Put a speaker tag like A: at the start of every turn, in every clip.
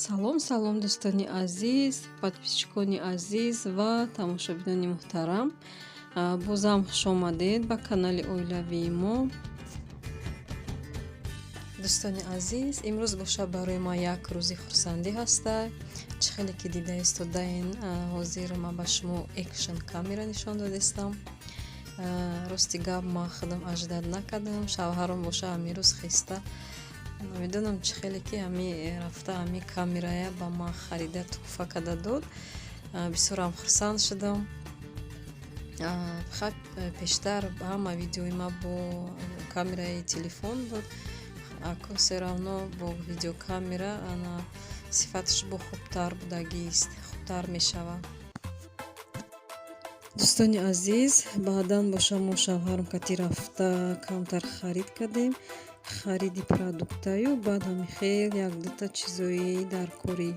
A: Салом, салом, дӯстони азиз, подписчикони азиз ва тамошобинони муҳтарам. Бозам хушомадед ба канали оилавии мо. Дӯстони азиз, имрӯз боша барои ман як рӯзи хурсандӣ ҳаста. Чӣ хеле ки дида истодаен, ҳозир ман ба шумо экшн камера нишон додистам. Рости гап, ман худам ожидать накардам. Шавҳарам боша ҳамин рӯз хеста, намедонам чӣ хеле ки ҳами рафта, ҳами камерая ба ман харида, туҳфа карда дод. Бисёрам хурсанд шудам. Хай, пештар ҳама видеои ман бо камераи телефон буд, акун всё равно бо видеокамера ана сифаташ бо хубтар будагист, хубтар мешавад. Дӯстони азиз, баъдан боша мо шавҳарам кати рафта камтар харид кардем, хариди продуктаю, баъд ҳами хел як дута чизои даркорӣ.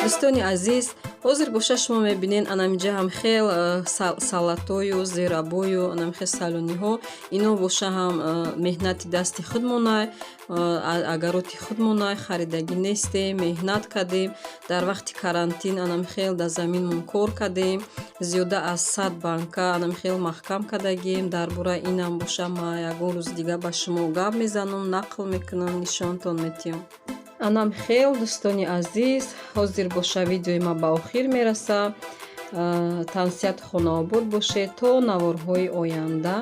A: Дӯстони азиз, ҳозир боша шумо мебинед, анамиҷа ҳам хел салатою зерабою, анамихел салониҳо. Ино боша ҳам меҳнати дасти худмонай, агароти худмонай, харидагӣ нестем. Меҳнат кардем дар вақти карантин, анамихел дар заминмон кор кардем, зиёда аз 100 банка анамихел маҳкам кардагем. Дар бораи инам боша ма ягон рӯзи дига ба шумо гап мезанам, нақл мекунам, нишонтон метиҳам. Анам хел, дӯстони азиз, ҳозир боша видеои ма ба охир мераса. Тансиҳату хонаобод бошед то наворҳои оянда.